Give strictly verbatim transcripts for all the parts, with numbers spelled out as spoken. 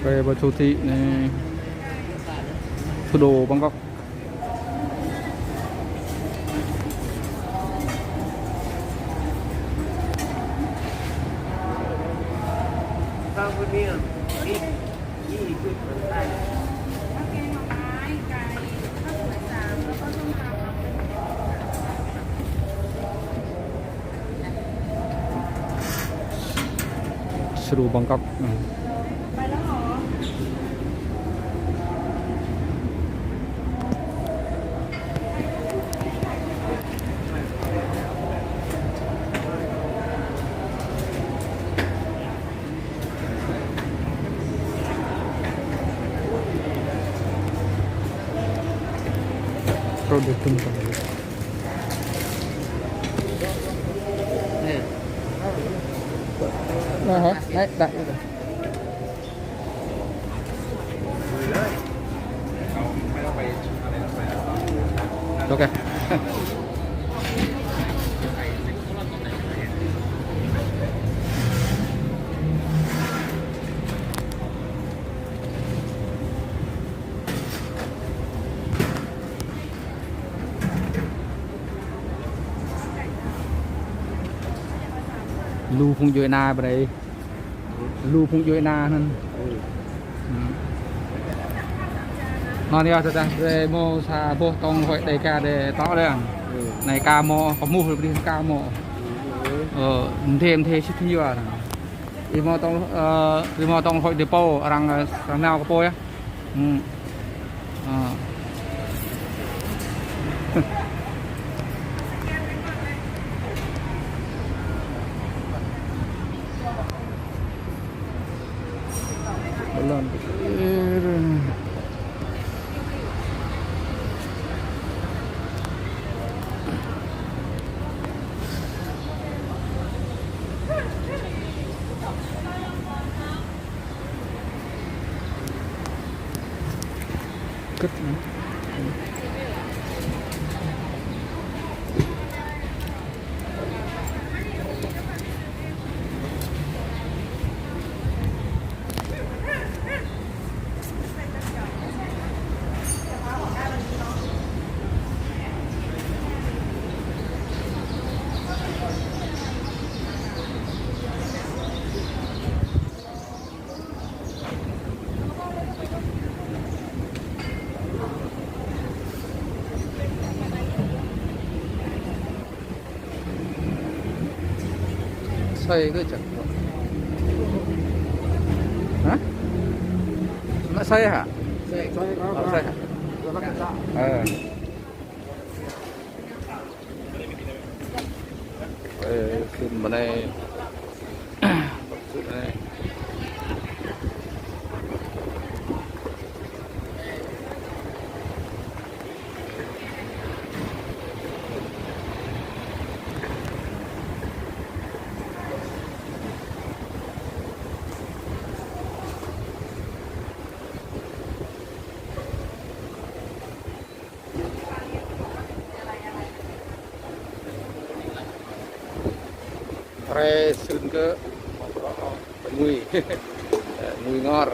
Về vào siêu thị này, thủ đô Bangkok. Sru Bangkok. Produk tumpang. Nah, hả? Nãy, đã. Ok. Lu phung djuê ana brei. Lu phung djuê ana anăn. Anăn yơh tơdah drei mâo sa boh tông huĭ đei ka drei tŏ dơ̆ng. Anei ka mâo, kơ muh brei ka mâo. Ơ, mdê mdê sĭt yua. Ih mâo tông, ơ, ih mâo tông huĭ đei pô, arăng, ơ, arăng nao kơ pô yơh. Hmm. Ơ. Belum. Kứt. Soi kơ čăk. Hă? Mă soi hă? Soi. Ơ, soi hă? Ơ. Ê, phim mà này. Phim này. Hriê sĭn kơ mâo bruă ngui. Ngui ngor.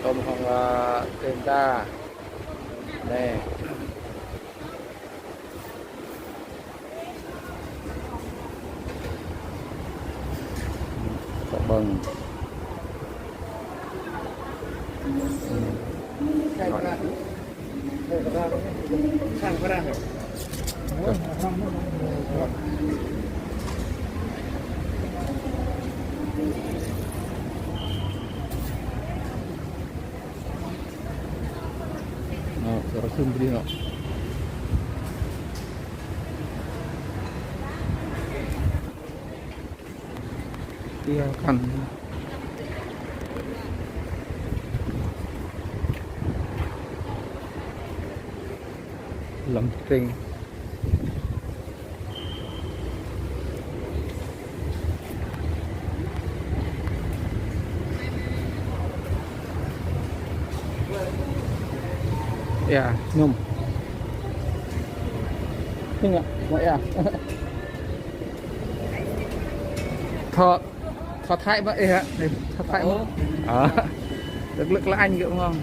Tôm hŏng, ơ, tenta. Anei. Sa ƀơ̆ng. Ơ, sa rơsŭn brei nŏ. Ia kăn. Lăm tring. Ia, ñŭm. Hing ah, mă ia. Thâo, thâo Thái mơ̆ ih hă? Thâo Thái mơ̆? Ơ. Ơ. Tlĕ klă Anh gơ̆ mơ̆ng.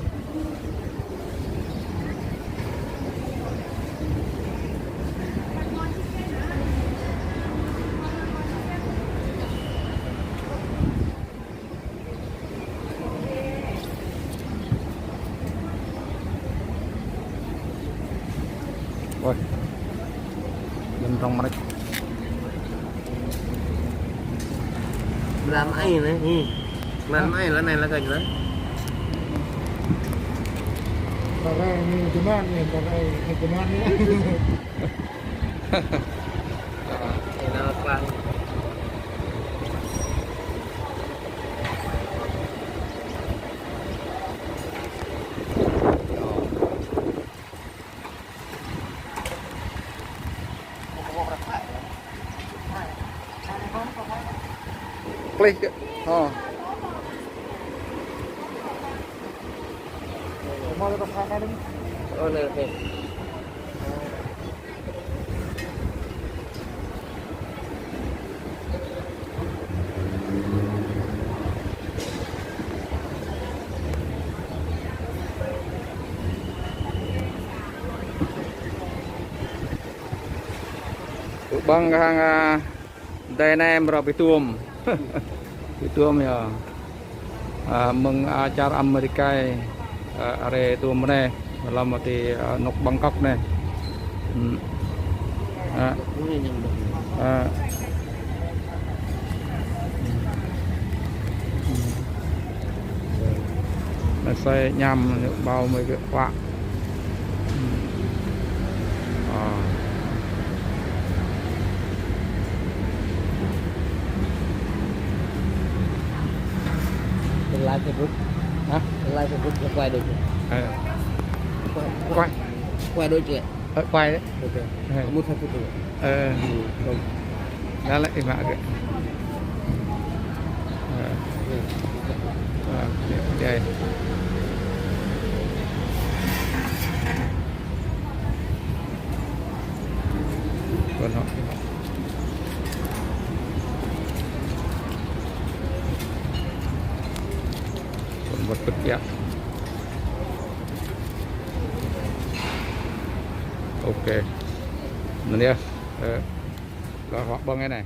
Ôi. Dân rong mrĕch. Làm ai này. Ừ. Làm ai là này là cái gì đó. Cái này như cái món này, cái này như cái món này. Thì nó quăng. Klih kơ. Ho. Ơ, nè, nè. Ƀăng hăng, a, dê nem ră bi tuôm. Bi tuôm yơh. A, mơ̆ng, a, čar Amêrik, a, ară tuôm anei, hlăm ti, a, anôk Bangkok anei. Hmm. A. A. Anei asei ñăm, ñu ƀâo mơ̆ng kơ khua. Ơ. Tương lai Facebook. Hả? Tương lai Facebook là quay được. Ờ. Quay, quay. Quay đôi chuyện. Ơ, quay đấy. Ok. Ơ. Một hai phút thôi. Ơ. Ừ, không. Đó là im lặng kìa. Ơ. Ơ, ok. Còn họ. Còn một bức kia. Ok. Anăn yơh. Ơ. Lŏ huă ƀơ̆ng anei.